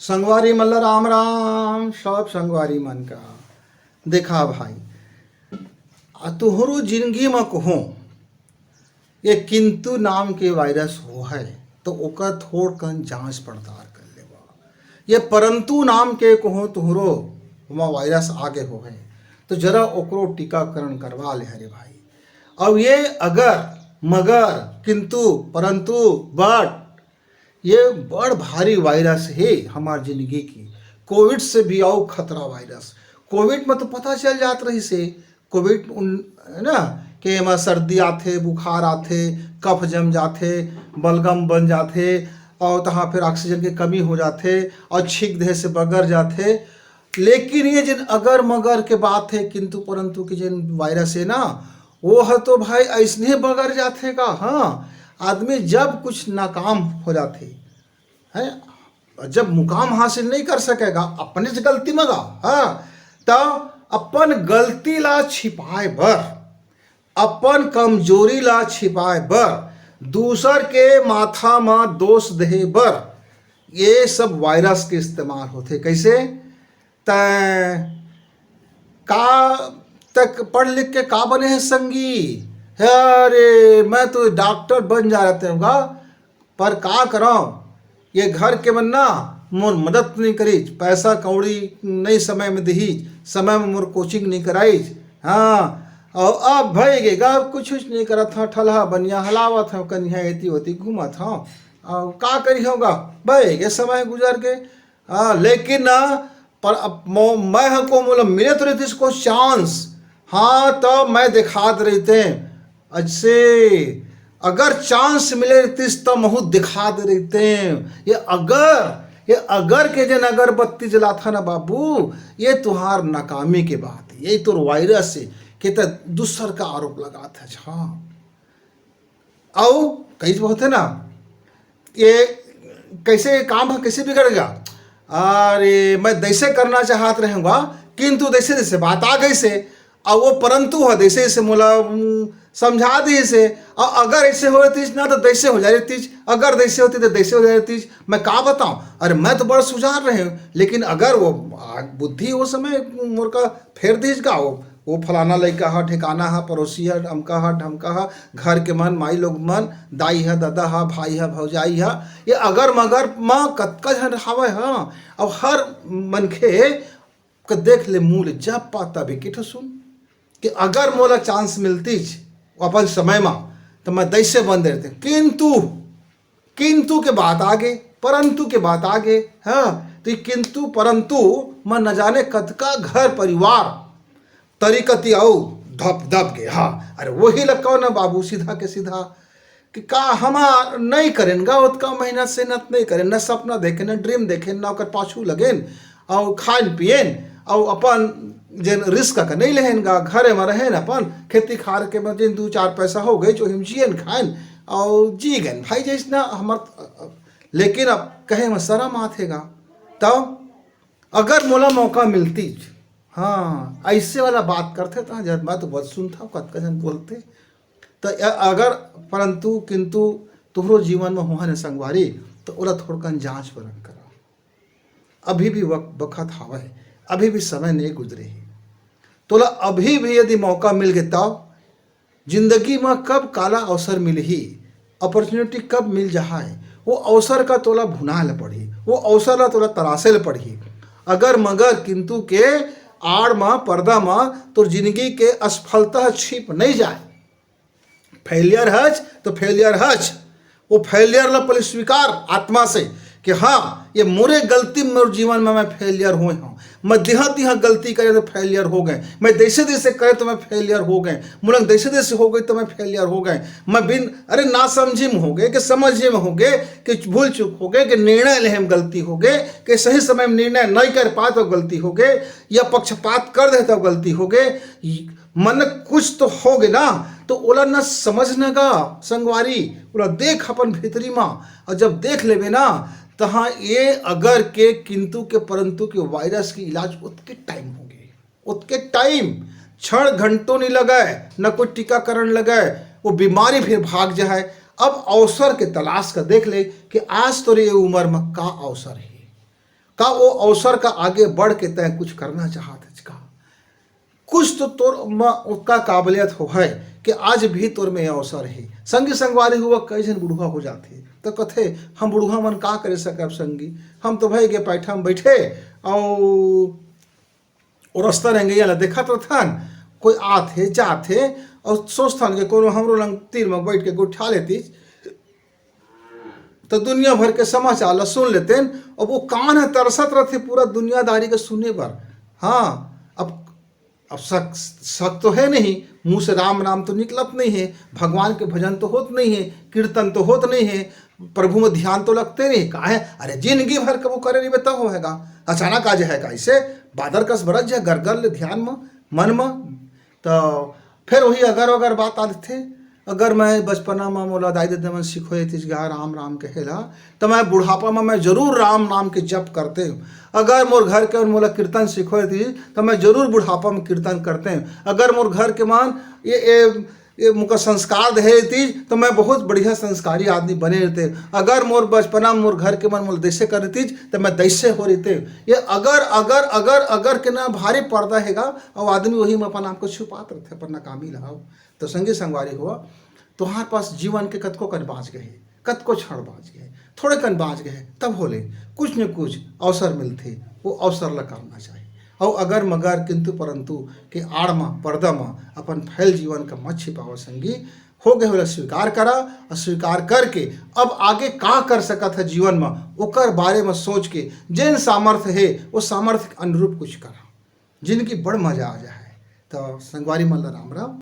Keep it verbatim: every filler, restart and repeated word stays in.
संगवारी मन ल राम राम, सब संगवारी मन का। देखा भाई, आ तुहरो जिंदगी म कहूँ ये किंतु नाम के वायरस हो है, तो ओकर थोड़ कन जांच पड़ताल कर लेवा। ये परंतु नाम के कहूँ तुहरो ओमा वायरस आगे हो है, तो जरा ओकरो टीकाकरण करवा ले हरे भाई। अब ये अगर, मगर, किंतु, परंतु, बट ये बड़ भारी वायरस हे हमार जिंदगी की। कोविड से भी अउ खतरा वायरस। कोविड में तो पता चल जात रहिस हे, कोविड उन-, है ना, के एमा सर्दी आथे, बुखार आथे, कफ जम जाथे, बलगम बन जाथे, और तहाँ फिर ऑक्सीजन के कमी हो जाथे और छींक देहे से बगर जाथे। लेकिन ये जिन अगर मगर के बात हे, किंतु परंतु के जिन वायरस हे ना, वो ह तो भाई अइसने बगर जाथे का। हाँ, आदमी जब कुछ नाकाम हो जाथे, हैं, जब मुकाम हासिल नहीं कर सकेगा अपने से गलती मगा, हाँ, तो अपन गलती ला छिपाए बर, अपन कमजोरी ला छिपाए बर, दूसर के माथा म दोष देहे बर ये सब वायरस के इस्तेमाल होथे। कैसे? तैं का तक पढ़ लिख के का बने है संगी? अरे, मैं तो डॉक्टर बन जा रहते होगा, पर का करव, ये घर के मन ना मोर मदद नहीं करीच, पैसा कौड़ी नहीं समय में दीहिच, समय में मोर कोचिंग नहीं कराइच। हाँ, और अब भय गे गा, कुछ कुछ नहीं करत हव, ठलहा बनिया हलावत हव, कनिहा एती ओती घूमत हव, और का करी होगा, भय गे समय गुजर के। हाँ, लेकिन ना, पर अब मो-, मैं हमको, मतलब, मिले तो रहती इसको चांस, हाँ, तो मैं दिखा दे रहते। अच्छे, अगर चांस मिले रहतीस, तो महू दिखा दे रहते। ये अगर, ये अगर के जन अगरबत्ती जलाथा ना बाबू, ये तुहार नाकामी के बात है, यही तो वायरस है, के त दूसर का आरोप लगात है। हाँ, अउ कई होथे ना, ये कैसे काम ह, कैसे बिगड़ गया? अरे, मैं दैसे करना चाहत रहूँगा, किंतु दैसे दैसे बात आ गई से, अउ वो परंतु ह दैसे दैसे मोला, उम, समझा दी से, अउ अगर ऐसे हो रहतीस ना तो दैसे हो जा रहतीस, अगर दैसे होती तो दैसे हो जा रहतीस। मैं का बताऊँ? अरे, मैं तो बड़ा सुझार रहे हूँ, लेकिन अगर वो आ, बुद्धि वो समय मोर का फेर दीस का, वो वो फलाना लइका ह, ठिकाना ह, पड़ोसी ह, अमका ह, ढमका ह, घर के मन, माई लोग मन, दाई ह, ददा ह, भाई ह, भौजाई ह, ये अगर मगर म कतका झन हावय ह। अब हर मनखे के देख ले मुँह ले जब पा तब एके ठो सुन कि अगर मोला चांस मिलतीच अपन समय म, त मैं दैसे बन दे रहते। किंतु किंतु के बात आगे, परंतु के बात आगे, हाँ, तो ये किंतु परंतु म न जाने कतका घर परिवार तरीकती अउ धप धप गे। हाँ, अरे वही ल कहो ना बाबू, सीधा के सीधा कि का हम नहीं करेन गा, ओतका मेहनत सेहनत नहीं करेन, न सपना देखेन, न ड्रीम देखेन, न ओकर पाछू लगेन, अउ खाएन पिएन, अउ अपन जेन रिस्क का नहीं लेहेन गा, घरे म रहेन, अपन खेती खार के म जेन दू चार पैसा हो गई, जो हम जिएन खाएन, अउ जी गएन भाई, जैसना हमर। लेकिन अब कहे म शरम आथे गा, तब अगर मोला मौका मिलतीच, हाँ, ऐसे वाला बात करथे, तो जब मैं तो बहुत सुनता हूँ, कतका जन बोलथे, तो अ-, अगर, परंतु, किंतु तुहरो जीवन में हुआ ने संगवारी, तो ओला थोड़कन जांच परख करा। अभी भी वक-, बखत हावय, अभी भी समय नहीं गुजरे हे। तोला अभी भी यदि मौका मिल गे, तब जिंदगी म कब काला अवसर मिलही, अपॉर्चुनिटी कब मिल जाहय, वो अवसर का तोला भुनाए ल पड़ही, वो अवसर ला तोला तरासे ल पड़ही। अगर मगर किंतु के आड़ म, पर्दा म तोर जिंदगी के असफलता ह छिप नहीं जाए। फेलियर हच तो फेलियर हच। वो फेलियर ला पहले स्वीकार आत्मा से कि हाँ, ये मोरे गलती, मोर जीवन में मैं फेलियर होए हूँ, मैं दिहा तिहा गलती करे तो फेलियर हो गए, मैं जैसे जैसे करे तो मैं फेलियर हो गए, मुलंग जैसे जैसे हो गए तो मैं फेलियर हो गए, मैं बिन, अरे, ना समझी में हो गए कि समझी में हो गए कि भूल चूक हो गए कि निर्णय लेहे में गलती हो गए कि सही समय में निर्णय नहीं कर पाए तो गलती हो गए या पक्षपात कर दे तो गलती हो गए। मन कुछ तो हो गए ना, तो ओला न समझ न गा संगवारी, ओला देख अपन भीतरी मा, और जब देख लेबे ना, तहाँ ये अगर के, किंतु के, परंतु के वायरस के इलाज ओतके टाइम हो गए, ओतके टाइम, क्षण घंटों नहीं लगाए, न कोई टीकाकरण लगाए, वो बीमारी फिर भाग जाए। अब अवसर के तलाश का देख ले कि आज तोरे ये उम्र में का अवसर है, का वो अवसर का आगे बढ़ के तय कुछ करना चाहत है का? कुछ तो तोर म ओका काबिलियत हो है कि आज भी तोर में अवसर है। संगी संगवारी हुआ कई झन बुढ़वा हो जाथे तो कथे, हम बुढ़वा मन का करे सकब संगी, हम तो भई गे पैठा में बैठे अउ ओ रस्ता रेंगइया ला देखत रथन, कोई आथे जाथे अउ सोचथन कि कोनो हमरो लंग तीर में बैठ के गोठिया लेतीस तो दुनिया भर के समाचार ला सुन लेतेन। अब वो कान ह तरसत रथे पूरा दुनियादारी के सुने बर। हाँ, अब अब शक शक तो है नहीं, मुंह से राम नाम तो निकलत नहीं है, भगवान के भजन तो होत नहीं है, कीर्तन तो होत नहीं है, प्रभु में ध्यान तो लगते नहीं। काहे? अरे जिंदगी भर कबू करे रहिबे तब होएगा। अचानक आ जाएगा ऐसे बादर कस बरस जाए गरगर ले ध्यान में, मन में। तो फिर वही अगर अगर बात आथे। अगर मैं बचपना में मोला दाई ददा मन सिखोए रहितिस गा राम राम कहे ला, तो मैं बुढ़ापा में मैं जरूर राम नाम के जप करते हूँ। अगर मोर घर के मन मोला कीर्तन सिखोए रहितिस तो मैं जरूर बुढ़ापा में कीर्तन करते हूँ। अगर मोर घर के मन ये ये ये मोका संस्कार दे रहितिस तो मैं बहुत बढ़िया संस्कारी आदमी बने रहिते। अगर मोर बचपना में मोर घर के मन मोला दैसे करे रहितिस तो मैं दैसे हो रहिते। ये अगर अगर अगर अगर के ना भारी पर्दा हे गा, अउ आदमी वही में अपन आप को छुपात रहिथे अपन नाकामी ला। तो संगी संगवारी हो, तोहार पास जीवन के कतको कन बाँच गे हे, कतको क्षण बाँच गे हे, थोड़े कन बाँच गे हे, तभो ले कुछ न कुछ अवसर मिलथे, वो अवसर ला करना चाही। अउ अगर मगर किंतु परंतु के आड़ म, पर्दा म अपन फैल जीवन का मत छिपावा संगी। हो गे ओला स्वीकार करा, अउ स्वीकार करके अब आगे का कर सकत हे जीवन म, ओकर बारे म सोच के जेन सामर्थ्य हे, वो सामर्थ्य के अनुरूप कुछ करा। जिंदगी बड़ मजा आ जाए। तो संगवारी मन ला राम राम।